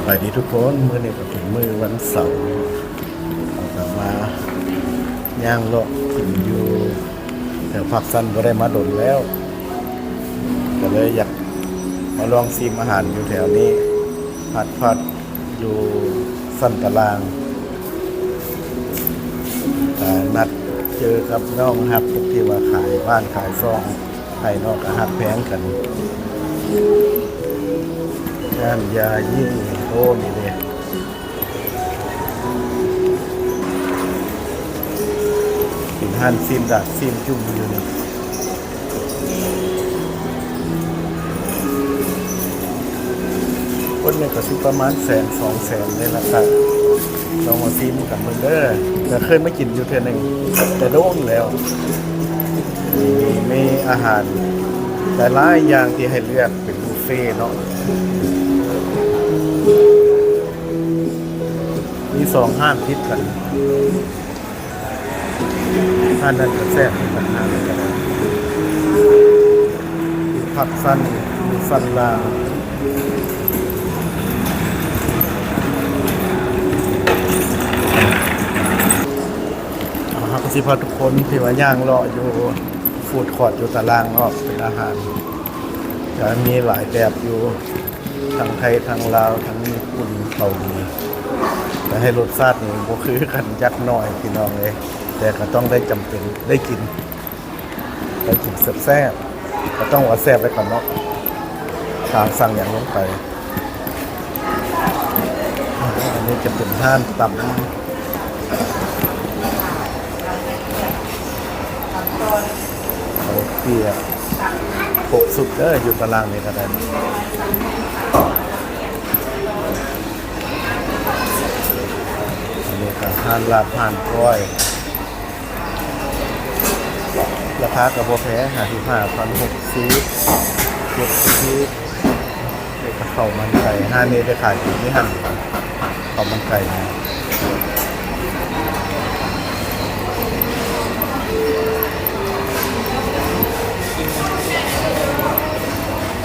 ສະບາຍດີທຸກຄົນ, ມື້ນີ້ກໍເປັນມື້ວັນເສົາ ເຮົາກໍມາຍ່າງເລາະກິນຢູ່ແຖວພາກຊັນ ບໍ່ໄດ້ມາດົນແລ້ວ ກໍເລີຍຢາກມາລອງຊີມອາຫານຢູ່ແຖວນີ້ ພັດໆ ຢູ່ຊັ້ນຕາລ່າງ. ກໍນັດເຈີກັບນ້ອງຮັກທີ່ວ່າຂາຍບ້ານຂາຍຊ່ອງໃຫ້ເນາະ ກໍຮັກແພງກັນ. ຮ້ານຢາຍີ່ ໂອ້ ນີ້ເດ້ ເປັນຮ້ານຊີ້ນດາດຊີ້ນຈຸ່ມຢູ່ນີ້. ຄົນນີ້ກໍຊິປະມານແສນສອງແສນນີ້ລະ ກໍລອງມາຊີມກັນເບິ່ງເດີ. ກໍເຄີຍມາກິນຢູ່ເທື່ອໜຶ່ງ ແຕ່ໂດນແລ້ວ. ມີອາຫານຫຼາຍໆຢ່າງທີ່ໃຫ້ເລືອກ ເປັນບຸບເຟເນາະ ມີສອງຮ້ານຕິດກັນ. ຮ້ານນັ້ນກໍແຊບຄືກັນ ຮ້ານນັ້ນກໍໄດ້ ຢູ່ພາກຊັນ ຢູ່ຊັ້ນລ່າງ. ເຮົາກໍຊິພາທຸກຄົນທີ່ວ່າຍ່າງເລາະຢູ່ຟູດຄອດ ຢູ່ຕາລ່າງເນາະ ເປັນອາຫານ ກໍມີຫຼາຍແບບຢູ່ ທັງໄທ ທັງລາວ ທັງຍີ່ປຸ່ນ ເກົາຫຼີ ແຕ່ໃຫ້ລົດຊາດນີ້ບໍ່ຄືກັນຈັກໜ້ອຍພີ່ນ້ອງເອີຍ ແຕ່ກໍຕ້ອງໄດ້ ຈຳເປັນໄດ້ກິນ ໄດ້ກິນແຊບໆ ກໍຕ້ອງວ່າແຊບໄວ້ກ່ອນເນາະ ຖ້າສັ່ງຫຍັງລົງໄປ. ອັນນີ້ຈະເປັນຮ້ານຕຳເຂົ້າປຽກ ຄົບຊຸດເດີ ຢູ່ຕາລ່າງນີ້ກໍໄດ້. ອັນນີ້ກໍຮ້ານລາບ ຮ້ານກ້ອຍ ລາຄາກໍບໍ່ແພງ ຫ້າສິບຫ້າພັນ ຫົກສິບ ເຈັດສິບ. ເປັນເຂົ້າມັນໄກ່ ຮ້ານນີ້ໄດ້ຂາຍຢູ່ໃນຫັ້ນ ເຂົ້າມັນໄກ່ນະ.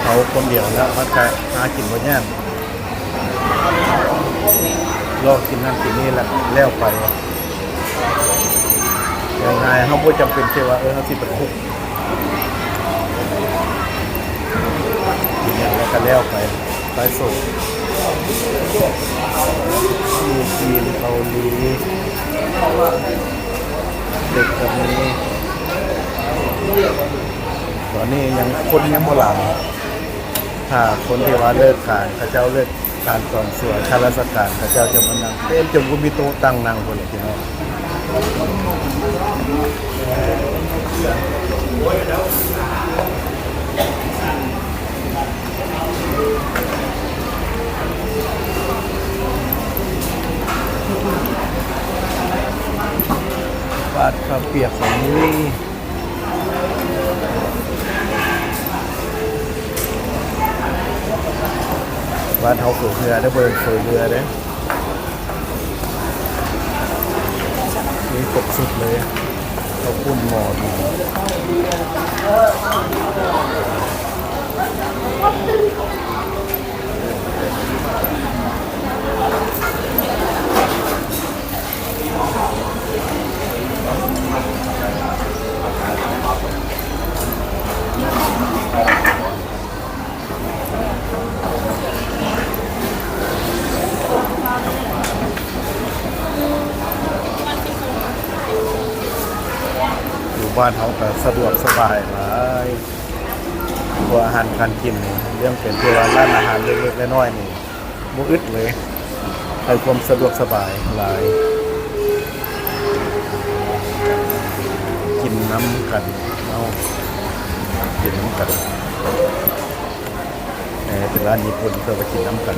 ເຮົາຄົນດຽວແລ້ວ ມັນກະຫາກິນບໍ່ຍາກ ລອກກິນນັ້ນກິນນີ້ແລ້ວ ແລ້ວໄປ. ງ່າຍໆ ເຮົາບໍ່ຈຳເປັນທີ່ວ່າ ເອີ ເຮົາຊິໄປຄຸກ ກິນຫຍັງແລ້ວກໍແລ້ວໄປ ໄປໂສດ ຈີນ ເກົາຫຼີ ເດັກກໍມີ. ຕອນນີ້ຍັງ ຄົນຍັງບໍ່ຫຼາຍ ຖ້າຄົນທີ່ວ່າເລີກການ ເຂົາເຈົ້າເລີກ ການຕອນສວນ ຂ້າລາຊະການ ເຂົາເຈົ້າຈະມານັ່ງເຕັມ ຈົນບໍ່ມີໂຕະຕັ້ງນັ່ງພຸ້ນແຫຼະພີ່ນ້ອງ. ບາດເຂົ້າປຽກຂອງມື້ນີ້ ບ້ານເຮົາເຝີເຮືອເດີ ບໍ່ແມ່ນເຝີເຮືອເດ້ ມີຄົບຊຸດເລີຍ ເຂົ້າປຸ້ນ ໝໍ້ ຢູ່ບ້ານເຮົາກໍສະດວກສະບາຍຫຼາຍ ພວກອາຫານການກິນນີ້ ເລື່ອງເປັນທີ່ວ່າຮ້ານອາຫານເລັກໆນ້ອຍໆນີ້ ບໍ່ອຶດເລີຍ ໃຫ້ຄວາມສະດວກສະບາຍຫຼາຍ. ກິນນຳກັນເນາະ ກິນນຳກັນ ເອີ ເປັນຮ້ານຍີ່ປຸ່ນ ເພິ່ນກໍກິນນຳກັນ.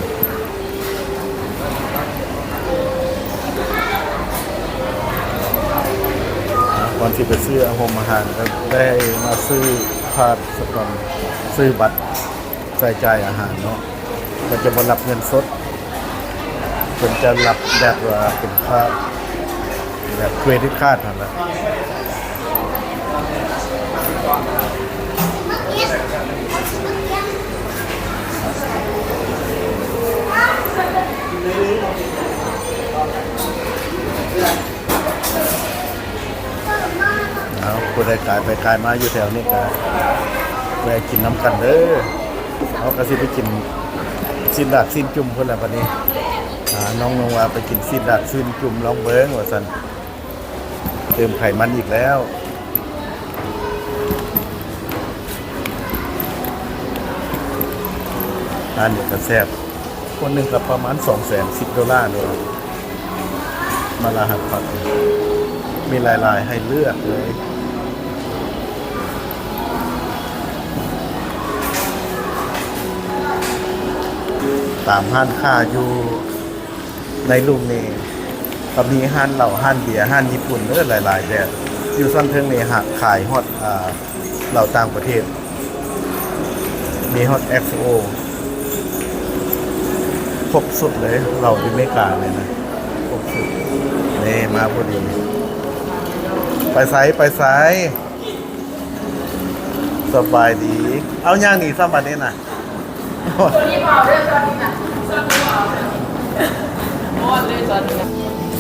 ກ່ອນຊິໄປຊື້ໂຮມອາຫານ ກໍໄດ້ມາຊື້ພາດສະກ່ອນ ຊື້ບັດ ໃຊ້ຈ່າຍອາຫານເນາະ ເພິ່ນຈະບໍ່ຮັບເງິນສົດ ເພິ່ນຈະຮັບແບບວ່າເປັນຄາດ ແບບເຄຣດິດຄາດຫັ້ນລະ. ໄປຂາຍມາຢູ່ແຖວນີ້ກໍແວະກິນນຳກັນເດີ. ເຮົາກໍຊິໄປກິນຊີ້ນດາດຊີ້ນຈຸ່ມພຸ້ນແຫຼະບັດນີ້. ອາ ນ້ອງນົງວ່າໄປກິນຊີ້ນດາດຊີ້ນຈຸ່ມລອງເບິ່ງວ່າຊັ້ນ. ເຕີມໄຂມັນອີກແລ້ວ. ຮ້ານນີ້ກໍແຊບ. ຄົນໜຶ່ງກໍປະມານສອງແສນສິບໂດລາເນາະ. ມາລາຮັດຜັດ ມີຫຼາຍໆໃຫ້ເລືອກເລີຍ. ຕາມຮ້ານຄ້າຢູ່ ໃນລຸ່ມນີ້ກໍມີຮ້ານເຫຼົ້າ, ຮ້ານເບຍ, ຮ້ານຍີ່ປຸ່ນເດີ ຫຼາຍໆແບບ. ຢູ່ຊັ້ນເທິງນີ້ຫາກຂາຍຮອດ ອ່າ ເຫຼົ້າຕ່າງປະເທດ, ມີຮອດເອັກໂອ ຄົບຊຸດເລີຍ. ເຫຼົ້າຢູ່ເມການີ້ນະ ຄົບຊຸດ. ນີ້ມາພໍດີ. ໄປໃສ? ໄປໃສ? ສະບາຍດີ. ເອົາ ຍ່າງໜີຊ້ຳບັດນີ້ນະ.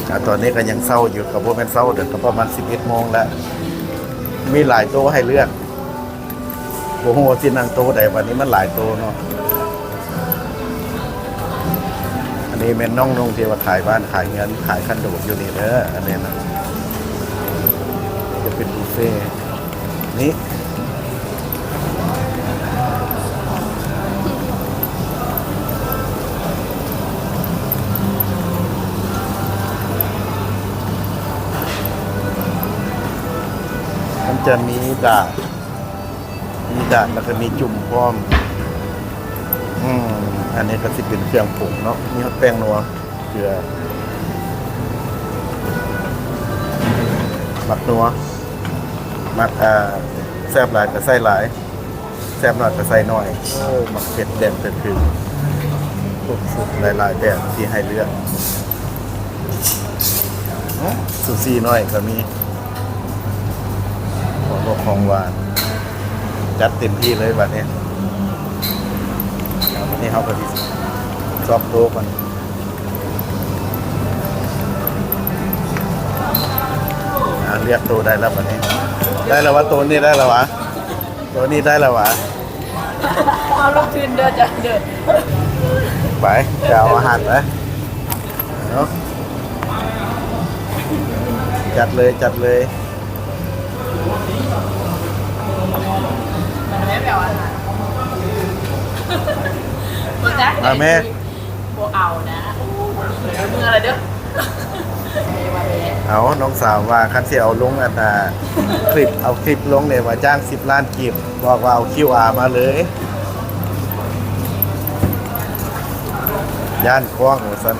ອ່າ ຕອນນີ້ກໍຍັງເຊົ້າຢູ່, ກໍບໍ່ແມ່ນເຊົ້າເດີ, ກໍປະມານສິບເອັດໂມງແລ້ວ. ມີຫຼາຍໂຕະໃຫ້ເລືອກ, ບໍ່ຮູ້ວ່າຊິນັ່ງໂຕະໃດ, ບັດນີ້ມັນຫຼາຍໂຕະເນາະ. ອັນນີ້ແມ່ນນ້ອງນຸ່ງທີ່ວ່າຂາຍບ້ານຂາຍເຮືອນ ຂາຍຄອນໂດຢູ່ນີ້ເດີ. ອັນນີ້ນະ ຈະເປັນບຸບເຟ. ນີ້ ມັນຈະມີດາດ ມີດາດ ແລ້ວກໍມີຈຸ່ມພ້ອມ. ອືມ ອັນນີ້ກໍຊິເປັນເຄື່ອງປຸງເນາະ, ມີຮອດແປ້ງນົວ ເກືອ ໝາກນົວ ໝາກ ອ່າ ແຊບຫຼາຍກໍໃສ່ຫຼາຍ, ແຊບໜ້ອຍກໍໃສ່ໜ້ອຍ. ໂອ້ ໝາກເຜັດແດງເຜັດຂຶງ ຄົບຊຸດ ຫຼາຍໆແບບທີ່ໃຫ້ເລືອກ. ຊູຊີນ້ອຍກໍມີ ຂອງຫຼວກຂອງຫວານ ຈັດເຕັມທີ່ເລີຍບັດນີ້. ເອົາ ບັດນີ້ເຮົາກໍຊິຊອກໂຕະກ່ອນ. ອ່າ ເລືອກໂຕະໄດ້ແລ້ວບັດນີ້. ໄດ້ແລ້ວຫວາ? ໂຕະນີ້ໄດ້ແລ້ວຫວາ? ໂຕະນີ້ໄດ້ແລ້ວຫວາ? ເອົາລົງທຶນເດີ ຈັດເດີ. ໄປ ໄປເອົາອາຫານໄປ. ເນາະ ຈັດເລີຍ ຈັດເລີຍ. ມັນແມ່ນແບບວ່າ ບໍ່ຈັກ ມາແມ່ ບໍ່ເອົານະ ເມື່ອລະເດີ. ເອົາ ນ້ອງສາວວ່າຄັນຊິເອົາລົງອັນນ່າ ຄລິບ ເອົາຄລິບລົງນີ້ວ່າຈ້າງສິບລ້ານກີບ, ບອກວ່າເອົາຄິວອາມາເລີຍ ຢ້ານກ້ອງວ່າຊັ້ນ.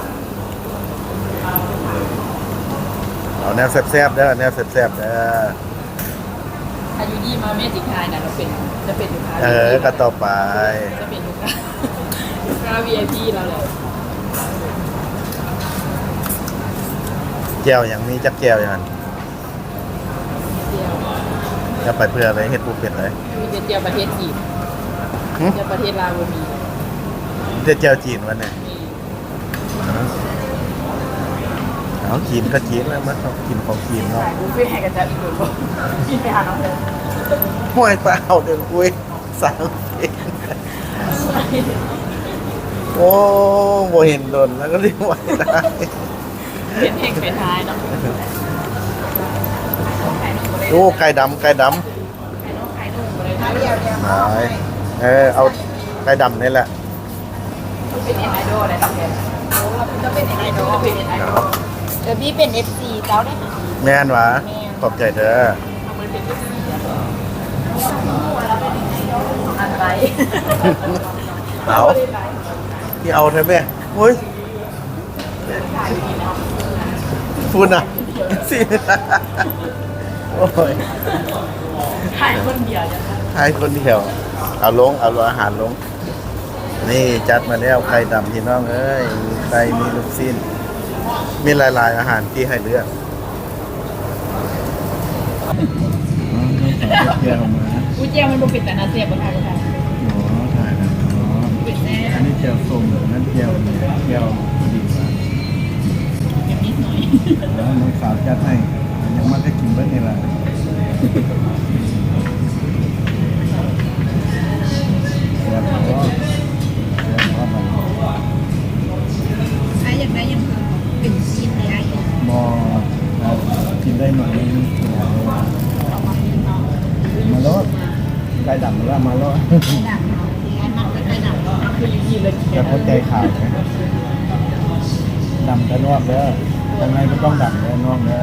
ເອົາແນວແຊບໆເດີ ແນວແຊບໆເດີ. ອາຍຸດີມາແມ່ຈິງຖ່າຍນະ ລາວເປັນ ຈະເປັນລູກຄ້າ ເອີ ກໍຕໍ່ໄປ ຈະເປັນລູກຄ້າ ລູກຄ້າ ວີໄອພີ ລາວແຫຼະ. ແຈ່ວຫຍັງ? ມີຈັກແຈ່ວຢູ່ຫັ້ນ? ແຈ່ວ ຈະໄປເພື່ອໄດ້ເຮັດບໍ່ເປັນເລີຍ. ມີແຕ່ແຈ່ວປະເທດຈີນ. ຫຶ? ແຈ່ວປະເທດລາວບໍ່ມີ. ມີແຕ່ແຈ່ວຈີນວັນນີ້. ເອົາ ຈີນກໍຈີນແລ້ວ ມາເອົາກິນຂອງຈີນເນາະ. ບຸບເຟໃຫ້ກັນຈັດອີກໂດນບໍ່? ກິນໄປຫານ້ອງເດີ. ຫ້ວຍ ປາເອົາເດີ ອຸ້ຍ ສ້າງເພງ. ໂອ້ ບໍ່ເຫັນດົນແລ້ວ ກໍເລີຍໄຫວ້ຫຼາຍ. ເປັນເພງເປັນທ້າຍເນາະ. ໂອ້ ໄກ່ດຳ ໄກ່ດຳ. ເອີ ເອົາໄກ່ດຳນີ້ແຫຼະ. ເປັນເອັນໄອດອລໄດ້ ເປັນເອັນໄອດອລ ເປັນເອັນໄອດອລ. ເອີ ບີເປັນເອັຟຊີເຈົ້າເດ້. ແມ່ນຫວາ? ແມ່ນ. ຂອບໃຈເດີ. ອັນໄປ ເອົາ ທີ່ເອົາແທ້ແມ່. ໂອ້ຍ ພຸ້ນນະ ໂອ້ຍ ຖ່າຍຄົນດຽວ ຖ່າຍຄົນດຽວ. ເອົາລົງ ເອົາອາຫານລົງ. ນີ້ຈັດມາແລ້ວ ໄຂ່ດຳ ພີ່ນ້ອງເອີຍ ມີໄກ່ ມີລູກຊີ້ນ ມີຫຼາຍໆອາຫານທີ່ໃຫ້ເລືອກ. ອໍ ຕ້ອງໃສ່ແຈ່ວມາ. ອຸ້ຍ ແຈ່ວມັນບໍ່ເປັນຕາໜ້າແຊບບໍ່ ຖ່າຍບໍ່ໄດ້. ອໍ ຖ່າຍນະ. ອໍ ເປັນແຊບ. ອັນນີ້ແຈ່ວສົ້ມ ອັນນັ້ນແຈ່ວ ແຈ່ວດີກວ່າ ແບບນິດໜ້ອຍ. ອໍ ນ້ອງສາວຈັດໃຫ້ ຍັງມາກໍກິນເບິດນີ້ລະ. ແບບຫົວໃຈຂາວ ດຳແຕ່ນອກເດີ ຂ້າງໃນບໍ່ຕ້ອງດຳເດີນ້ອງເດີ.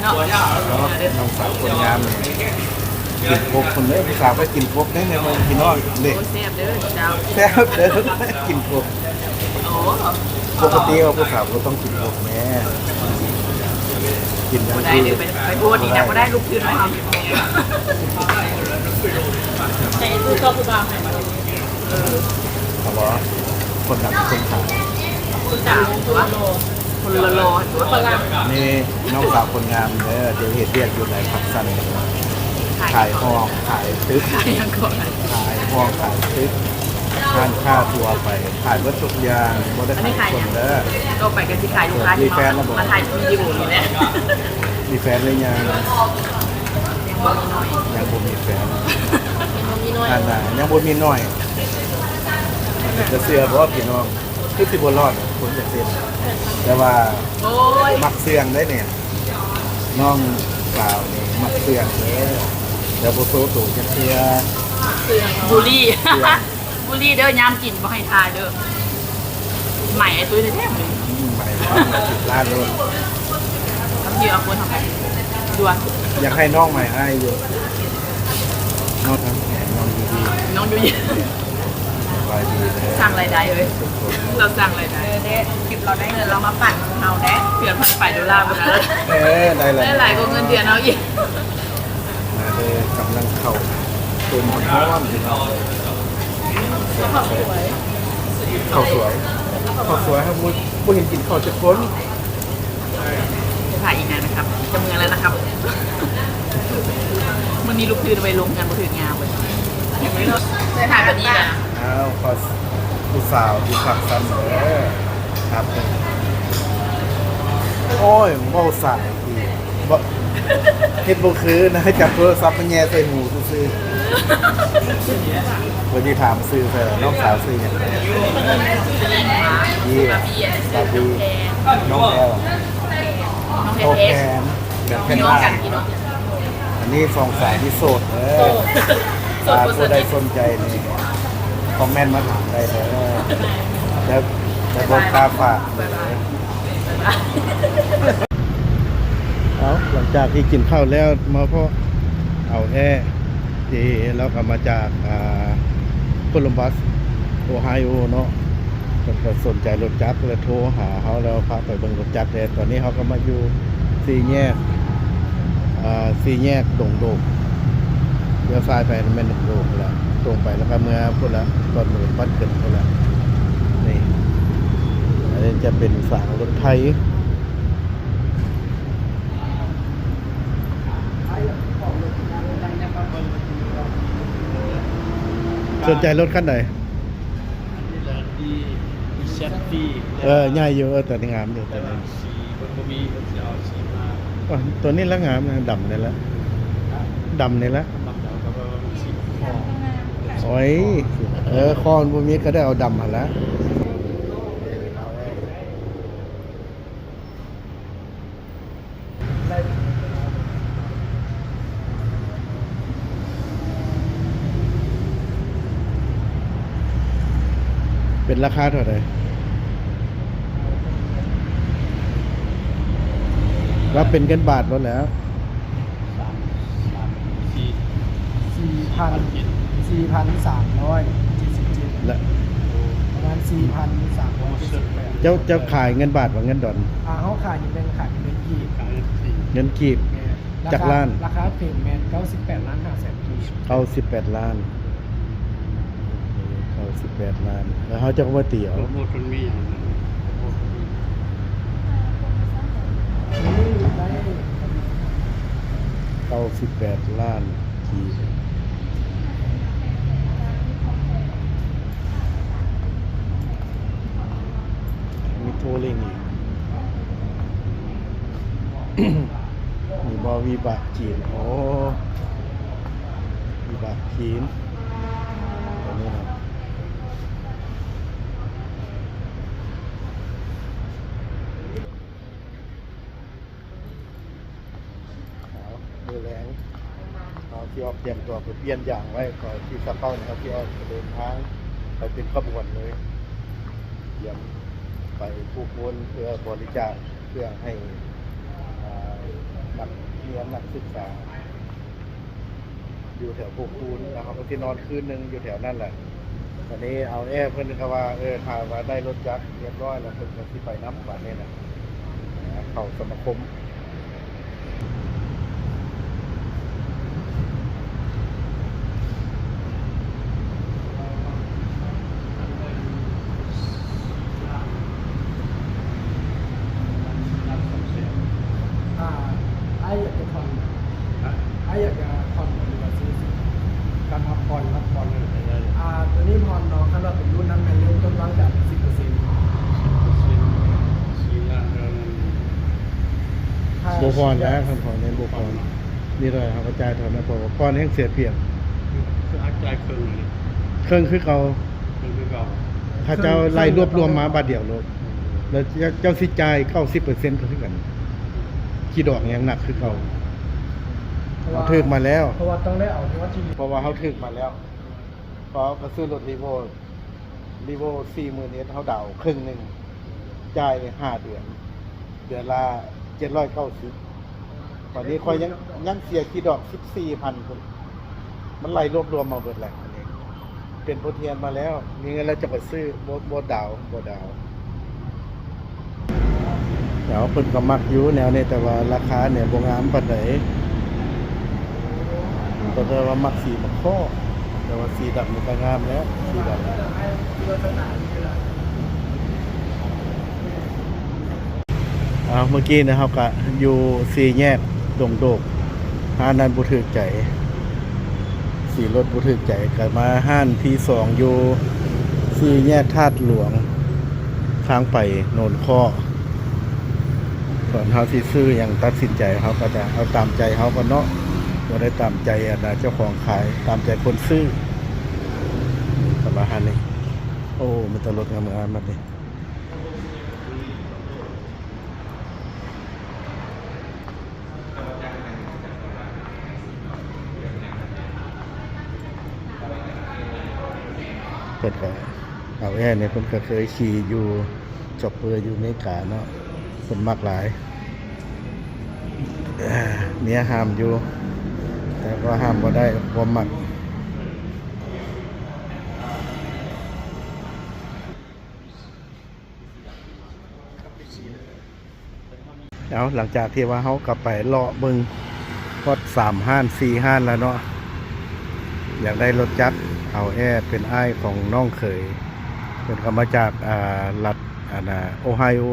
ເນາະ ນ້ອງສາວຄົນງາມ ກິນກົບພຸ້ນເດີ ຜູ້ສາວກໍກິນກົບເດ້ ພີ່ນ້ອງເດ້. ໂອ້ ແຊບເດີເຈົ້າ ແຊບເດີ ກິນກົບ. ໂອ້ ປົກກະຕິວ່າຜູ້ສາວບໍ່ຕ້ອງກິນກົບແມ້ ກິນຫຍັງ ບໍ່ໄດ້ເດີ ໄປ ໄປໂພດນີ້ນະ ບໍ່ໄດ້ ບໍ່ໄດ້ ລຸກຂຶ້ນມາເຮົາ ໃສ່ຕູ້ເຂົ້າຜູ້ບ່າວໃຫ້ມາ ເອີ ເອົາບໍ່ ຄົນດຳຄົນຂາວ ຜູ້ສາວຕົວະ ຄົນຫຼໍ່ໆຕົວະ ນີ້ນ້ອງສາວຄົນງາມເດີ ດຽວເຮັດວຽກຢູ່ໃນພັກຊັນ ຂາຍຫ້ອງ ຂາຍຕຶກ ຂາຍຫຍັງກໍ ຂາຍຫ້ອງ ຂາຍຕຶກ ຮ້ານຄ້າທົ່ວໄປ ຂາຍເບິດທຸກຢ່າງ ບໍ່ໄດ້ຂາຍຄົນເດີ. ຕໍ່ໄປກໍຊິຂາຍລູກຄ້າທີ່ມາ ມາຖ່າຍວິດີໂອນີ້ແຫຼະ. ມີແຟນຫຼືຍັງ? ຍັງບໍ່ມີແຟນ ອັນນ່າ ຍັງບໍ່ມີນ້ອຍ. ເປັນຕາເຊື່ອບໍ່ພີ່ນ້ອງ? ຄືຊິບໍ່ລອດຄົນຈັກເປັນ ແຕ່ວ່າ ໂອ້ຍ ມັກສ່ຽງໄດ໋ນີ້ ນ້ອງສາວນີ້ມັກສ່ຽງເດີ ແຕ່ບໍ່ໂຊໂຕຈັກເທື່ອ ມັກສ່ຽງ ບູລີ ບູລີເດີ ຍາມກິນບໍ່ໃຫ້ຖ່າຍເດີ. ໃໝໄອ້ຕຸ້ຍແທ້ໆ ອືມ ໃໝວ່າສິບລ້ານໂລດ ເອົາຄົນເອົາໄປດ່ວນ. ຢາກໃຫ້ນ້ອງໃໝອ້າຍຢູ່ ນ້ອງ ນ້ອງຢູ່ດີ ນ້ອງຢູ່ດີ. ສະບາຍດີເດີ ສ້າງລາຍໄດ້ເວີຍ ເຮົາສ້າງລາຍໄດ້ເດີ ຄລິບເຮົາໄດ້ເງິນ ເຮົາມາປັ່ນຂອງເຮົາເດ້ ເພື່ອນພັນປາຍໂດລາພຸ້ນນະ. ເອີ ໄດ້ຫຼາຍ ໄດ້ຫຼາຍກວ່າເງິນເດືອນເຮົາອີກ. ມາເດີ ກຳລັງເຂົ້າຕົ້ມຮ້ອນໆ ພີ່ນ້ອງ. ເຂົ້າສວຍ ເຂົ້າສວຍ ເຂົ້າສວຍ ເຮົາບໍ່ ບໍ່ເຫັນກິນເຂົ້າຈັກຄົນ. ຈະຖ່າຍອີກນານນະຄັບ ຈະເມືອແລ້ວນະຄັບ. ມື້ນີ້ລຸກຕື່ນໄວລົງ ຍັງບໍ່ຖືກຍາມເລີຍ ໄດ້ຖ່າຍບັດນີ້ນະ. ອ້າວ ຜູ້ສາວຢູ່ພາກຊັ້ນເດີ ຄັບ. ໂອ້ຍ ເວົ້າສາຍອີກ ບໍ່ ເຮັດບໍ່ຄືນະ ຈັບໂທລະສັບມາແຍ່ໃສ່ຫູຊື່ໆ. ເພິ່ນຊິຖາມຊື່ໃສ່ ນ້ອງສາວຊື່ຫຍັງ? ເບຍ ບາບີ ນ້ອງແອລ ນ້ອງແພນ ແບບແພນດ້າ. ອັນນີ້ສອງສາວທີ່ໂສດເດີ ຖ້າຜູ້ໃດສົນໃຈນີ້ ຄອມເມັນມາຖາມໄດ້ເດີ ແລ້ວ ແລ້ວບໍ່ກ້າຝາກເດີ. ເອົາ ຫຼັງຈາກທີ່ກິນເຂົ້າແລ້ວ ມາພໍ້ເອົາແທ້ ທີ່ລາວກໍມາຈາກ ອ່າ ໂຄລັມບັສ ໂອໄຮໂອເນາະ ເພິ່ນກໍສົນໃຈລົດຈັກ ແລະ ໂທຫາເຮົາ ແລ້ວພາໄປເບິ່ງລົດຈັກແດ່. ຕອນນີ້ເຮົາກໍມາຢູ່ສີ່ແຍກ ອ່າ ສີ່ແຍກດົງໂດກ ລ້ຽວຊ້າຍໄປແມ່ນດົງໂດກພຸ້ນລະ ຕົງໄປແລ້ວກໍເມືອພຸ້ນລະ ຕອນເມືອບັດຂຶ້ນພຸ້ນລະ. ນີ້ ອັນນີ້ຈະເປັນສາງລົດໄຟ. ສົນໃຈລົດຄັນໃດ? ເອີ ໃຫຍ່ຢູ່ ເອີ ຕົວນີ້ງາມຢູ່ ຕົວນີ້ ສີມັນບໍ່ມີ ເພິ່ນຊິເອົາສີມາ. ໂອ້ຍ ຕົວນີ້ລະງາມນະ ດຳນີ້ລະ ດຳນີ້ລະ ດຳ ດຳ ດຳ ສີ ໂອ້ຍ ເອີ ຄໍມັນບໍ່ມີ ກໍໄດ້ເອົາດຳຫັ້ນລະ. ເປັນລາຄາເທົ່າໃດ? ວ່າເປັນເງິນບາດໂລດແຫຼະ. ສາມ ສາມ ສີ່ ສີ່ພັນ ສີ່ພັນສາມຮ້ອຍເຈັດສິບເຈັດ ແລະ ປະມານສີ່ພັນສາມຮ້ອຍເຈັດສິບແປດ. ເຈົ້າ ເຈົ້າຂາຍເງິນບາດບໍ່ ເງິນດອນ? ອ່າ ເຮົາຂາຍເປັນ ຂາຍເປັນເງິນກີບ. ເງິນກີບ ແມ່ນ. ຈັກລ້ານ? ລາຄາເຕັມແມ່ນເກົ້າສິບແປດລ້ານຫ້າແສນກີບ. ເກົ້າສິບແປດລ້ານ ເກົ້າສິບແປດລ້ານ. ແລ້ວເຮົາຈະເອົາມາຕີເອົາ ໂປຣໂມດມັນມີຫຍັງ? ໂປຣໂມດມັນມີ ເກົ້າສິບແປດລ້ານກີບ. ມີໂທລິງອີກ ມີບໍ່ ວີບາກຈີນ. ໂອ້ ວີບາກຈີນ ຕົວນີ້ນະ. ເອົາ ມື້ແລງ ເຮົາຊິອອກ ຕຽມຕົວໄປປ່ຽນຢາງໄວ້ ກໍທີ່ຊາວເກົ້ານີ້ ເຮົາຊິອອກໄປເດີນທາງໄປເປັນຂະບວນເລີຍ ຕຽມໄປປູກໂພນເພື່ອບໍລິຈາກ ເພື່ອໃຫ້ ອ່າ ນັກຮຽນນັກສຶກສາ ຢູ່ແຖວໂພຄູນ ແລ້ວເຮົາກໍຊິນອນຄືນໜຶ່ງຢູ່ແຖວນັ້ນແຫຼະ. ຕອນນີ້ອາວແອເພິ່ນກໍວ່າ ເອີ ຖ້າວ່າໄດ້ລົດຈັກຮຽບຮ້ອຍແລ້ວ ເພິ່ນກໍຊິໄປນຳບາດນີ້ນະ ເຂົ້າສະມາຄົມ. ອ່າ ອ້າຍຢາກຈະຜ່ອນ ຮະ? ອ້າຍຢາກຈະຜ່ອນ ຫຼືວ່າຊື້? ການພັກຜ່ອນ ພັກຜ່ອນ ອ່າ ໂຕນີ້ຜ່ອນເນາະ ຄັນວ່າເປັນລຸ້ນນັ້ນແມ່ນເລີ່ມຕົ້ນວາງຈາກສິບເປີເຊັນ ສິບເປີເຊັນ ສີ່ລ້ານເທົ່ານັ້ນ ບໍ່ຜ່ອນແລ້ວ ຄັນຜ່ອນແມ່ນບໍ່ຜ່ອນ ມີເທົ່າໃດເຮົາກໍຈ່າຍເທົ່ານັ້ນ ເພາະວ່າຜ່ອນແຮ່ງເສຍປຽບ ຄືອາດຈ່າຍເຄິ່ງນີ້ ເຄິ່ງຄືເກົ່າ ເຄິ່ງຄືເກົ່າ ເຂົາເຈົ້າໄລ່ລວບລວມມາບາດດຽວໂລດ ແລ້ວເຈົ້າ ເຈົ້າຊິຈ່າຍເກົ້າສິບເປີເຊັນກໍຄືກັນ ຂີ້ດອກຍັງໜັກຄືເກົ່າ ເພາະວ່າ ເຮົາຖືກມາແລ້ວ ເພາະວ່າຕ້ອງໄດ້ເອົາຍອດທີ່ ເພາະວ່າເຮົາຖືກມາແລ້ວ ເພາະເຮົາກໍຊື້ລົດ Revo Revo ສີ່ໝື່ນເອັດ ເຮົາດາວເຄິ່ງໜຶ່ງ ຈ່າຍຫ້າເດືອນ ເດືອນລະເຈັດຮ້ອຍເກົ້າສິບ ບາດນີ້ຂ້ອຍຍັງ ຍັງເສຍຂີ້ດອກສິບສີ່ພັນພຸ້ນ ມັນໄລ່ລວບລວມມາເບິດແລ້ວ ອັນນີ້ເປັນບົດຮຽນມາແລ້ວ ມີເງິນແລ້ວຈະໄປຊື້ ບໍ່ ບໍ່ດາວ ບໍ່ດາວ. ແລ້ວເພິ່ນກໍມັກຢູ່ແນວນີ້ ແຕ່ວ່າລາຄານີ້ບໍ່ງາມປານໃດ ກໍແຕ່ວ່າມັກສີໝາກຂໍ້ ແຕ່ວ່າສີດຳນີ້ກໍງາມແລ້ວ ສີດຳ. ອ້າວ ເມື່ອກີ້ນີ້ເຮົາກະຢູ່ສີ່ແຍກດົງໂດກ ຮ້ານນັ້ນບໍ່ຖືກໃຈ ສີລົດບໍ່ຖືກໃຈ ກະມາຮ້ານທີສອງຢູ່ສີ່ແຍກທາດຫຼວງ ທາງໄປໂນນຄໍ້. ກ່ອນເຮົາຊິຊື້ຫຍັງຕັດສິນໃຈ ເຮົາກໍຈະເອົາຕາມໃຈເຮົາກ່ອນເນາະ ບໍ່ໄດ້ຕາມໃຈອັນນາເຈົ້າຂອງຂາຍ ຕາມໃຈຄົນຊື້ ປະມານນີ້. ໂອ້ ມີແຕ່ລົດງາມໆ ບັດນີ້. ເພິ່ນກໍ ອາວແອນີ້ ເພິ່ນກໍເຄີຍຂີ່ຢູ່ chopper ຢູ່ອາເມລິກາເນາະ ເພິ່ນມັກຫຼາຍ. ເມຍຫ້າມຢູ່ ແຕ່ກໍຫ້າມບໍ່ໄດ້ ຄວາມມັກ. ເອົາ ຫຼັງຈາກທີ່ວ່າເຮົາກໍໄປເລາະເບິ່ງຮອດສາມຮ້ານສີ່ຮ້ານແລ້ວເນາະ ຢາກໄດ້ລົດຈັກ ອາວແອ ເປັນອ້າຍຂອງນ້ອງເຂີຍ ເພິ່ນກໍມາຈາກ ອ່າ ລັດ ອັນນາ ໂອໄຮໂອ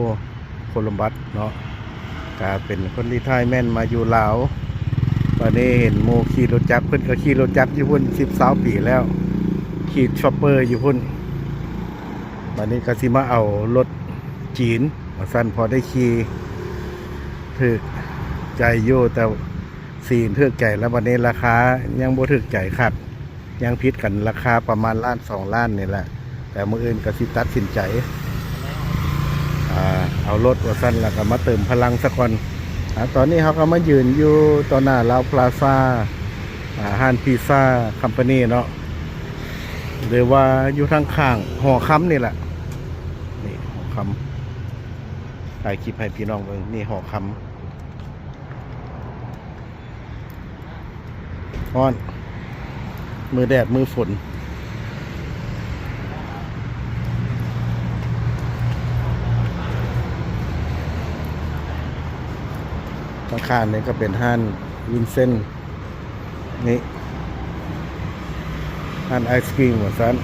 ໂຄລັມບັດເນາະ ກະເປັນຄົນທີ່ໄທແມ່ນມາຢູ່ລາວ ບາດນີ້ເຫັນໝູ່ຂີ່ລົດຈັກ ເພິ່ນກໍຂີ່ລົດຈັກຢູ່ພຸ້ນສິບຊາວປີແລ້ວ ຂີ່ chopper ຢູ່ພຸ້ນ ບາດນີ້ກໍຊິມາເອົາລົດຈີນວ່າຊັ້ນ ພໍໄດ້ຂີ່ ຖືກໃຈຢູ່ ແຕ່ສີຖືກໃຈແລ້ວ ບາດນີ້ລາຄາຍັງບໍ່ຖືກໃຈຄັກ ຍັງຜິດກັນລາຄາປະມານລ້ານສອງລ້ານນີ້ແຫຼະ ແຕ່ມື້ອື່ນກໍຊິຕັດສິນໃຈ ອ່າ ເອົາລົດວ່າຊັ້ນ ແລ້ວກໍມາເຕີມພະລັງສາກ່ອນ. ອ່າ ຕອນນີ້ເຮົາກໍມາຢືນຢູ່ຕໍ່ໜ້າລາວພລາຊາ ອ່າ ຮ້ານ Pizza Company ເນາະ ຫຼືວ່າຢູ່ທາງຂ້າງຫໍຄຳນີ້ແຫຼະ ນີ້ຫໍຄຳ ຖ່າຍຄລິບໃຫ້ພີ່ນ້ອງເບິ່ງ ນີ້ຫໍຄຳ. ຮ້ອນ ມື້ແດດ ມື້ຝົນ. ທາງຂ້າງນີ້ກໍເປັນຮ້ານວິນເຊັນ ນີ້ ຮ້ານໄອສະກຣີມວ່າຊັ້ນ.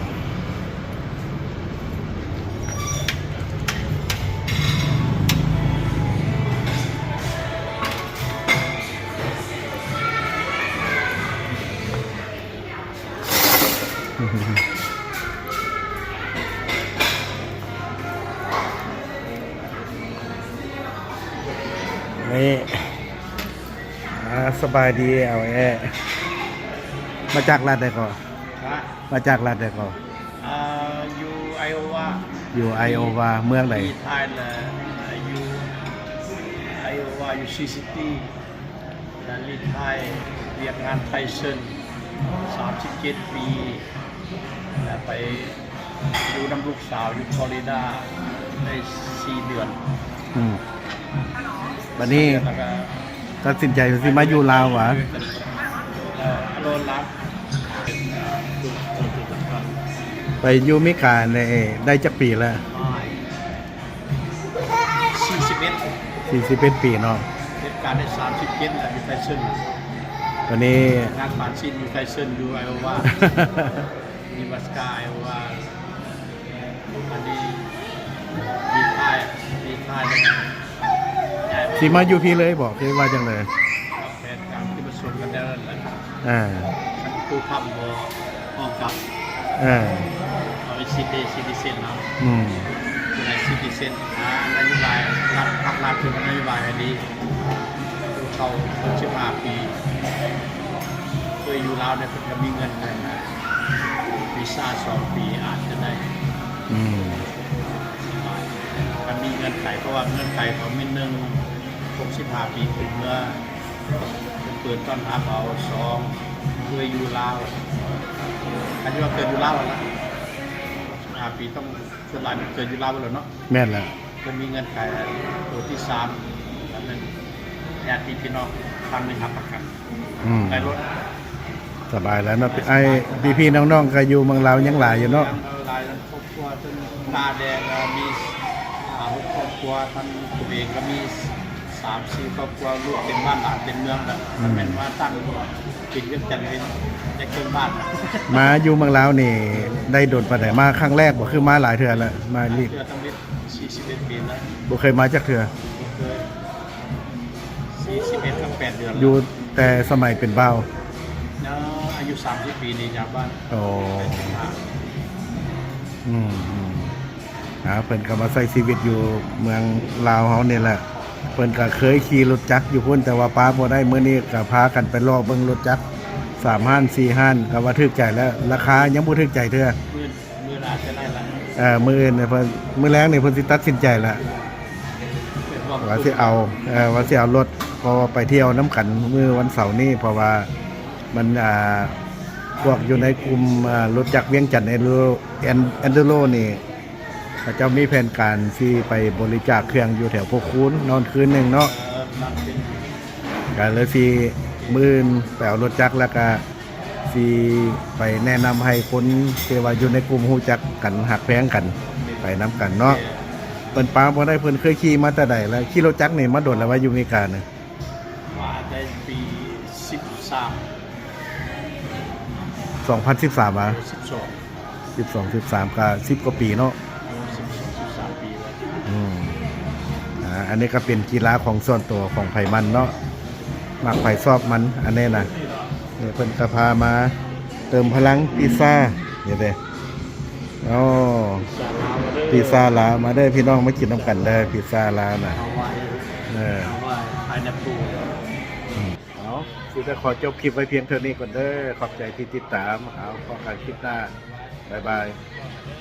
ນີ້ ອ່າ ສະບາຍດີ ອາວແອ ມາຈາກລັດໃດກໍ? ຮະ? ມາຈາກລັດໃດກໍ? ອ່າ ຢູ່ໄອໂອວາ. ຢູ່ໄອໂອວາ ເມືອງໃດ? ທີ່ໄທແຫຼະ ຢູ່ໄອໂອວາ ຢູ່ຊີຊິຕີ້. ການຣີທາຍວຽກງານໄທເຊິນ ສາມສິບເຈັດປີ ແລະ ໄປຢູ່ນຳລູກສາວຢູ່ຟລໍຣິດາໄດ້ສີ່ເດືອນ. ອືມ ບັດນີ້ ແລ້ວກໍຕັດສິນໃຈຊິມາຢູ່ລາວຫວາ? ເອີ ໂລນລາວ ໄປຢູ່ເມກາໄດ້ ໄດ້ຈັກປີແລ້ວ? ສີ່ສິບເອັດ ສີ່ສິບເອັດປີເນາະ. ເຮັດການໄດ້ສາມສິບເຈັດແລ້ວ ຢູ່ໄທເຊິນ. ຕອນນີ້ ເຮັດງານປານຊິນຢູ່ໄທເຊິນ ຢູ່ໄອໂອວາ ນິບຣາສກາ ໄອໂອວາ. ອັນນີ້ຣີທາຍ ຣີທາຍແລ້ວ ຊິມາຢູ່ພີ້ເລີຍບໍ ຫຼືວ່າຈັ່ງໃດ? ແຜນການທີ່ປະຊຸມກັນແລ້ວນັ້ນແຫຼະ. ອ່າ ຄັນຜູ້ທຳບໍ່ຮ້ອງກັບ ເອີ ເອົາໄປຊິດເດ ຊິດເດເຊັນເນາະ. ອືມ ຊິດເດເຊັນ ອ່າ ນະໂຍບາຍລັດ ພັກລັດເພິ່ນນະໂຍບາຍໃຫ້ດີ. ຜູ້ເຖົ້າຫົກສິບຫ້າປີ ເຄີຍຢູ່ລາວແລ້ວ ເພິ່ນກໍມີເງື່ອນໄຂນະ ວີຊາສອງປີອາດຈະໄດ້. ອືມ ມັນມີເງື່ອນໄຂ ເພາະວ່າເງື່ອນໄຂເຂົາມີ ໜຶ່ງ ຫົກສິບຫ້າປີຂຶ້ນເມືອ ເພິ່ນເປີດຕ້ອນຮັບເອົາ. ສອງ ເຄີຍຢູ່ລາວ ຄັນວ່າເກີດຢູ່ລາວຫັ້ນລະ ຫົກສິບຫ້າປີ ຕ້ອງ ສ່ວນຫຼາຍມັນເກີດຢູ່ລາວເບິດແລ້ວເນາະ. ແມ່ນແລ້ວ ເພິ່ນມີເງື່ອນໄຂ. ໂຕທີສາມ ອັນນັ້ນ ຍາດຕິພີ່ນ້ອງທ່ານໜຶ່ງຮັບປະກັນ. ອືມ ໄດ້ລົດ ສະບາຍແລ້ວເນາະ. ອ້າຍ ພີ່ໆນ້ອງໆກໍຢູ່ເມືອງລາວຍັງຫຼາຍຢູ່ເນາະ. ຫຼາຍ ຄອບຄົວເພິ່ນ ຕາແດງກໍມີຫ້າຫົກຄອບຄົວ ທັງໂຕເອງກໍມີ ສາມສີ່ຄອບຄົວ ລູກເຕັມບ້ານຫຼານເຕັມເມືອງແລ້ວ. ອືມ ແມ່ນວ່າຕັ້ງເປັນວຽງຈັນນີ້ໄດ້ເຄິ່ງບ້ານ. ມາຢູ່ເມືອງລາວນີ້ໄດ້ດົນປານໃດ? ມາຄັ້ງແລກບໍ່ ຄືມາຫຼາຍເທື່ອແລ້ວ? ມານີ້ ເທື່ອ ຕັ້ງແຕ່ສີ່ສິບເອັດປີແລ້ວ ບໍ່ເຄີຍມາຈັກເທື່ອ. ບໍ່ເຄີຍ ສີ່ສິບເອັດກັບແປດເດືອນ ຢູ່ແຕ່ສະໄໝເປັນບ່າວ. ເນາະ ອາຍຸສາມສິບປີນີ້ຈາກບ້ານ. ໂອ້ ອືມ ອືມ ອ່າ ເພິ່ນກໍມາໃຊ້ຊີວິດຢູ່ເມືອງລາວເຮົານີ້ແຫຼະ. ເພິ່ນກໍເຄີຍຂີ່ລົດຈັກຢູ່ພຸ້ນ ແຕ່ວ່າປາບໍ່ໄດ້. ມື້ນີ້ກໍພາກັນໄປເລາະເບິ່ງລົດຈັກ ສາມຮ້ານ ສີ່ຮ້ານ ກໍວ່າຖືກໃຈແລ້ວ. ລາຄາຍັງບໍ່ຖືກໃຈເທື່ອ. ມື້ ມື້ໜ້າຈະໄດ້ລະ ເອີ ມື້ອື່ນເພິ່ນ ມື້ແລງນີ້ເພິ່ນຊິຕັດສິນໃຈລະ ວ່າຊິເອົາ ເອີ ວ່າຊິເອົາລົດ ເພາະວ່າໄປທ່ຽວນຳກັນມື້ວັນເສົານີ້. ເພາະວ່າມັນ ອ່າ ພວກຢູ່ໃນກຸ່ມ ອ່າ ລົດຈັກວຽງຈັນ ເອັນດູໂລ ເອັນ ເອັນດູໂລນີ້ ເຂົາເຈົ້າມີແຜນການຊິໄປບໍລິຈາກເຄື່ອງຢູ່ແຖວໂພຄູນ ນອນຄືນໜຶ່ງເນາະ. ເອີ ນອນຄືນ ກະເລີຍຊິມື້ອື່ນໄປເອົາລົດຈັກ ແລ້ວກະຊິໄປແນະນຳໃຫ້ຄົນທີ່ວ່າຢູ່ໃນກຸ່ມຮູ້ຈັກກັນ ຮັກແພງກັນ ໄປນຳກັນເນາະ. ເພິ່ນປາບໍ່ໄດ້ ເພິ່ນເຄີຍຂີ່ມາແຕ່ໃດແລ້ວ? ຂີ່ລົດຈັກນີ້ມາດົນແລ້ວວ່າ ຢູ່ເມການະ? ມາແຕ່ປີສິບສາມ ສອງພັນສິບສາມຫວາ? ສິບສອງ ສິບສອງ ສິບສາມ ກະສິບກວ່າປີເນາະ. ສິບສອງ ສິບສາມປີແລ້ວ. ອືມ ອ່າ ອັນນີ້ກໍເປັນກິລາຂອງສ່ວນຕົວຂອງໃຜມັນເນາະ ມັກໃຜຊອບມັນ. ອັນນີ້ນະ ນີ້ເພິ່ນກໍພາມາເຕີມພະລັງ ປີຊາ ນີ້ເດ້. ໂອ້ ປີຊາລາວ ມາເດີ ມາເດີພີ່ນ້ອງ ມາກິນນຳກັນເດີ ປີຊາລາວນະ. ເອີ ເອົາ ຊິໄດ້ຂໍຈົບຄລິບໄວ້ພຽງເທົ່ານີ້ກ່ອນເດີ. ຂອບໃຈທີ່ຕິດຕາມ. ເອົາ ພໍ້ກັນຄລິບໜ້າ. ບາຍບາຍ.